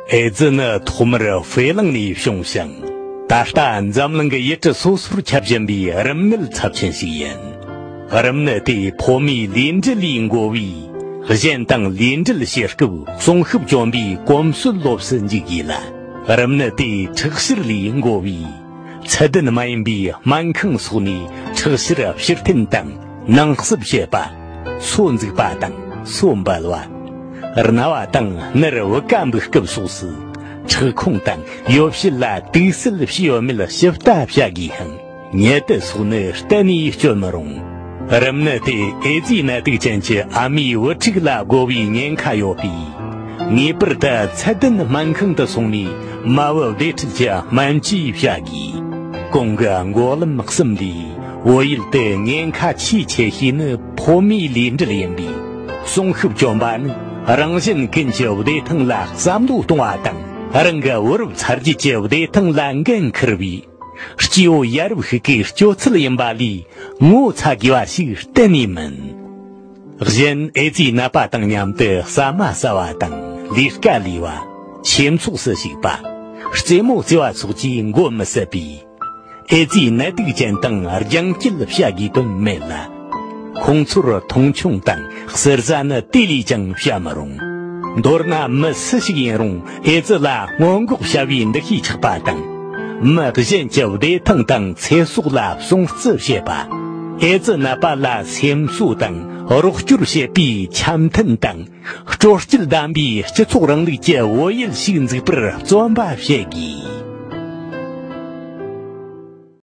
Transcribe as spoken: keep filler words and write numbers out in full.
ཨེ་ཙི་ནི་ཐོག་མར་ཧྥེ་གླིང་ནས་བྱུང་ཞིང་། ད་ལྟ་འཛམ་གླིང་གི་ཡུལ་གྲུ་སོ་སོར་ཁྱབ་བཞིན་པའི་རིམས་ནད་ཚབས་ཆེན་ཞིག་ཡིན། རིམས་ནད་དེ་ཕོ་མོའི་ལུས་འབྲེལ་ལས་འགོ་བའི། གཞན་དང་ལུས་འབྲེལ་བྱེད་སྐབས་གསོན་ཤུགས་གྱོན་པའི་གོམས་སྲོལ་ལོབས་སུ་འཇུག་དགོས་ལ། རིམས་ནད་དེ་མཁྲེགས་ཤུལ་ལས་འགོ་བའི། ཚད་ལྡན་མ་ཡིན་པའི་སྨན་ཁང་སོགས་ནས་མཁྲེགས་ཤུལ་ཕྱིར་འཐེན་དང་ནང་གསུབ་བྱེད་པ། སོ་འཛུགས་པ་དང་སོ་འབལ་བ། རྣ་བ་དང་སྣར་བུ་ག་འབུད་སྐབས་སོགས་སུ་ཁྲག་ཁུང་དང་ཡོ་བྱད་ལ་དུག་སེལ་བྱས་ཡོད་མེད་ཞིབ་ལྟ་བྱ་དགོས་ཤིང་། ཉལ་དུ་སོགས་ནི་གཏན་ནས་སྤྱོད་མི་རུང་། རིམས་ནད་དེ་ཨེ་ཙི་ནད་དུག་ཅན་གྱི་ཨ་མའི་བུ་ཕྲུག་ལ་འགོ་བའི་ཉེན་ཁ་ཡོད་པས། ངེས་པར་དུ་ཚད་ལྡན་སྨན་ཁང་དུ་སོང་ནས་མ་བུ་བདེ་འཕྲོད་ཀྱི་སྨན་བཅོས་བྱ་དགོས། གོང་གི་འགོག་ལམ་གསུམ་ལས་བོད་ཡུལ་དུ་ཉེན་ཁ་ཆེས་ཆེ་ཤོས་ནི་ཕོ་མོའི་ལུས་འབྲེལ་ཡིན་པས། གསོན་ཤུགས་གྱོན་པ་ནི་རང་གཞན་ཀུན་གྱི་བདེ་ཐང་ལ་བསམ་བློ་གཏོང་བ་དང་། རང་གི་བུ་རབས་ཚ་རྒྱུད་ཀྱི་བདེ་ཐང་ལ་འགན་འཁུར་བའི་སྐྱེ་བོ་ཡ་རབས་ཤིག་གི་སྤྱོད་ཚུལ་ཡིན་པ་ལས་ངོ་ཚ་དགོས་པ་ཞིག་གཏན་ནས་མིན། གཞན་ཨེ་ཙི་ནད་པ་དང་མཉམ་དུ་ཟ་མ་ཟ་བ་དང་ལས་ཀ་ལས་པ། ཆོས་ཚོགས་སུ་ཞུགས་པ། རྩེད་མོ་རྩེ་བ་སོགས་ཀྱིས་འགོ་མི་སྲིད་པས། ཨེ་ཙི་ནད་དུག་ཅན་དང་རྒྱང་བསྐྱེད་བྱ་དགོས་དོན་མེད་ལ། ཁོང་ཚོར་མཐོང་ཆུང་དང་ཟུར་ཟ་ནི་དེ་ལས་ཀྱང་བྱ་མི་རུང་། མདོར་ན་མི་སུ་ཞིག་ཡིན་རུང་ཨེ་ཙི་ལ་སྔོན་འགོག་བྱ་བའི་འདུ་ཤེས་ཆགས་པ་དང་། མི་གཞན་གྱི་བདེ་ཐང་དང་ཚེ་སྲོག་ལ་སྲུང་བརྩི་བྱེད་པ། ཨེ་ཙི་ནད་པ་ལ་སེམས་གསོ་དང་རོགས་སྐྱོར་བྱེད་པའི་འཆམ་མཐུན་དང་སྤྲོ་སྐྱིད་ལྡན་པའི་སྤྱི་ཚོགས་རིང་ལུགས་ཀྱི་བོད་ཡུལ་ཞིག་འཛུགས་པར་བརྩོན་པ་བྱེད་དགོས།